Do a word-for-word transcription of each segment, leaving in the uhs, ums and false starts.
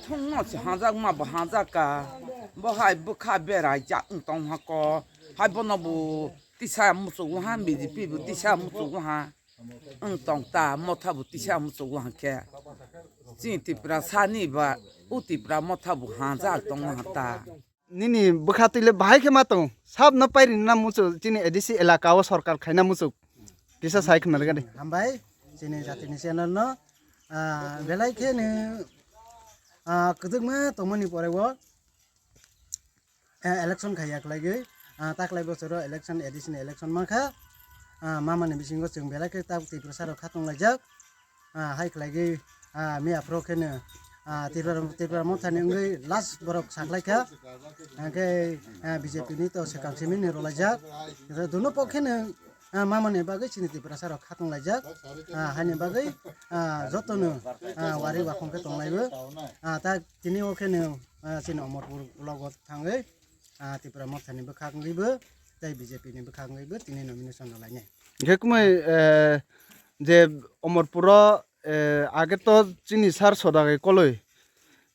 Thung no se hajak ma bo hajak ka. Bo hai bwkha berai jak wng tong ha ko. Hai bono bo tisa muchuk ha, B J P bo tisa muchuk ha. Wng tong ta, Motha bo tisa muchuk ha khe. Chini Tiprasa ni ba, u Tipra Motha bo hajak tong ha ta. Nini bwkha twi le bahai khe ma tong. Sab no pairi na muchuk, chini A D C elaka o sorkar khaina muchuk. Kisa sai khna rwgadi. Hambai, chini jati ni channel no, ah, belai khe ni, ah, kwdwkma tongmani pore o, eh, election khaiya khlaigwi, ah, taklai bosoro election, A D C ni election mankha, ah, mamani bisingo chwng belai khe tabuk Tiprasa rok khatung laijak. Ah, hai khlaigwi, ah, miya phro kheno, ah, Tipra, Tipra Motha ni wngwi last borok saklaikha. Hwnkhe, ah, B J P ni to swkang simi ni rwlaijak. Duno pok kheno, ah, mamani bagwi chini Tiprasa rok khatung laijak. Ah, haini bagwi, ah, jotono, ah, wari wakhong khe tonglaio. Ah, ta tini o kheno, ah, chini Omorpur block o thangwi, ah, Tipra Motha ni bwkhak wngwibo, tei B J P ni bwkhak wngwibo tini nomination rwlainai. Hwnkhe kumui, eh, je Omorpur o, eh, age to chini sar Sodagai Koloi.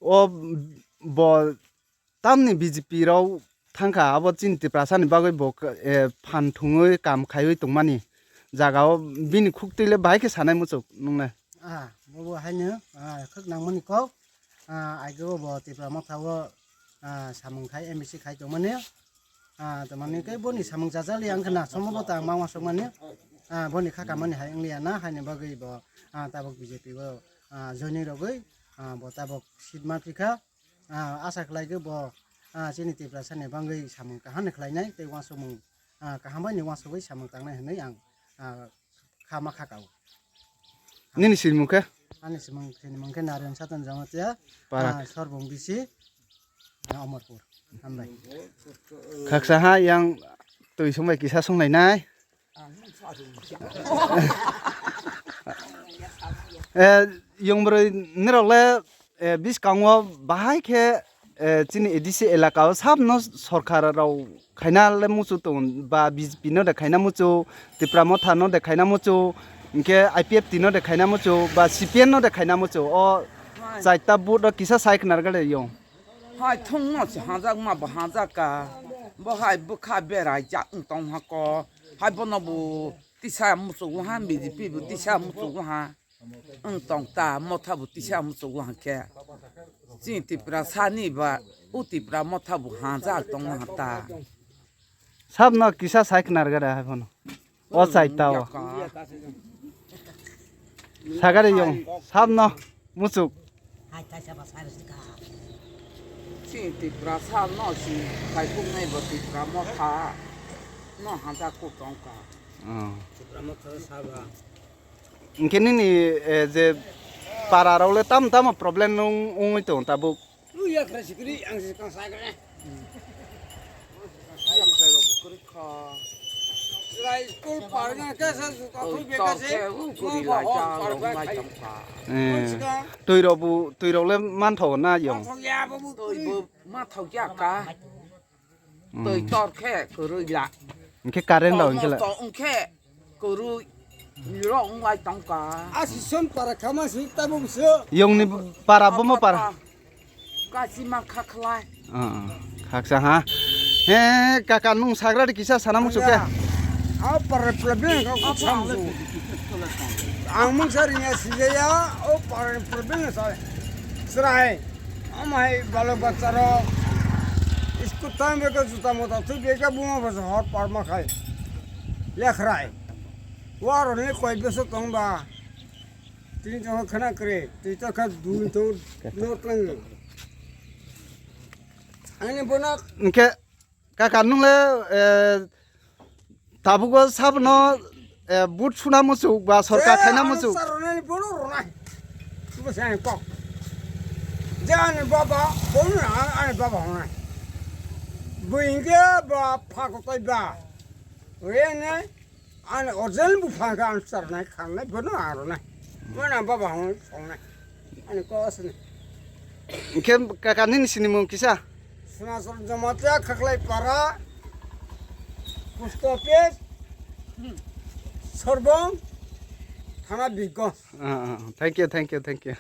O bo tamni B J P rok thangkha, abo chini Tiprasa ni bagwi bo, eh, phan thungwi kam khaiwi tongmani jaga o bini khuktwi le bahai khe sanai muchuk nungnai. Ah, bobo haino, ah, khwk nangmani kok, ah, age o bo Tipra Motha o, ah, samung khai, M D C khai tongmani. Ah, tamani khe boni samung chajali ang khna, somo bo ta ang ma uansukmani. Ah, boni kha kamani hai wngliya na, haini bagwi bo, ah, tabuk B J P o, ah, joining rogwi, ah, bo tabuk seat ma phikha. Ah, asa khlai khe bo, ah, chini Tiprasa ni bagwi samung kaham ni khlainai, tei uansukmung, ah, kaham bai ni uansugwi samung tangnai hwnwi ang, ah, kha ma kha kao. Nini sinimung khe? Ani simung, sinimung khe Narayan Satan Jamatia, Para. Ah, Sorbong B C, ah, Omorpur. Hambai. Khaksa ha yang twi songbai kisa songlainai. Eh, yong broi nirok le, eh, buskang o bahai khe, eh, chini A D C elaka o sab no sorkar rao khaina le muchu tong, ba B J P no de khaina muchu, Tipra Motha no de khaina muchu, hingkhe I P F T no de khaina muchu, ba C P M no de khaina muchu. O chaita vote o kisa sai khna rwgale yong. Hai thung no se hajak ma bo hajak ka. Bo hai bwkha berai jak wng tong ha ko. Hai bono bo tisa muchuk ha, B J P bo tisa muchuk ha. Wng tong ta, Motha bo tisa muchuk ha khe. Chini Tiprasa ni ba, u Tipra Motha bo hajak tong ha ta. Sab no kisa sai khna rwgare hai phano. O chaita o. Sagare yong, sab no muchuk. Chini Tiprasa no si, kaiphuknai bo Tipra Motha no hanja kuk tong ka. Oh. Hingkhe nini, eh, je para rao le tam tamo problem nung ungwi tong tabuk? Lu ya khra sikri, ang si kang sai kre. Ya khra rao bukri kha. Lai school parna khe sa juta thui beka se. Tong khe u kuri lai ja long bai tong kha. Eh, twi rao bu, twi rao le manthao na yong? Manthao ya bo bu. Twi bu manthao ya ka. Twi tor khe kwrwi la. Hingkhe current rao hingkhe la? Tong khe kwrwi rong lai tong ka. Asi son para khama si tabo bwswk. Yongni para bomo para. Kasi ma khakhlai. Ah, ah. Khaksa ha. He, kaka nung sagra di kisa sana muchuk khe. A para problem ka ko samsu. Ang mungsa ringya sijaya, o para problem sa. Srai. Amai balok bachcha rok school thanng beka juta mota thui beka buma basa hor parma khai lekhrai. Waro ni koi bwswk tong ba. Tini tong khana kre, tini tong kha dun tong no tong. Ani bono. Hingkhe kaka nung le, eh, Tabuk o sabo no, eh, vote suna muchuk ba sorkar khaina muchuk. Sar ronai ni bono ronai. Suba se ani kok. Je ani baba, bono ani baba honai. Bo hingke ba phakotai ba. Oye ne, ani original bupha ke ani sar ronai khanai bono ang ronai. Mana baba honai songnai. Ani kosni. Hingke kaka nini sinimung kisa? Sunasol Jamatia, Khaklai Para, Post Office, Sorbong, Thana biko. Ah, ah, thank you, thank you, thank you.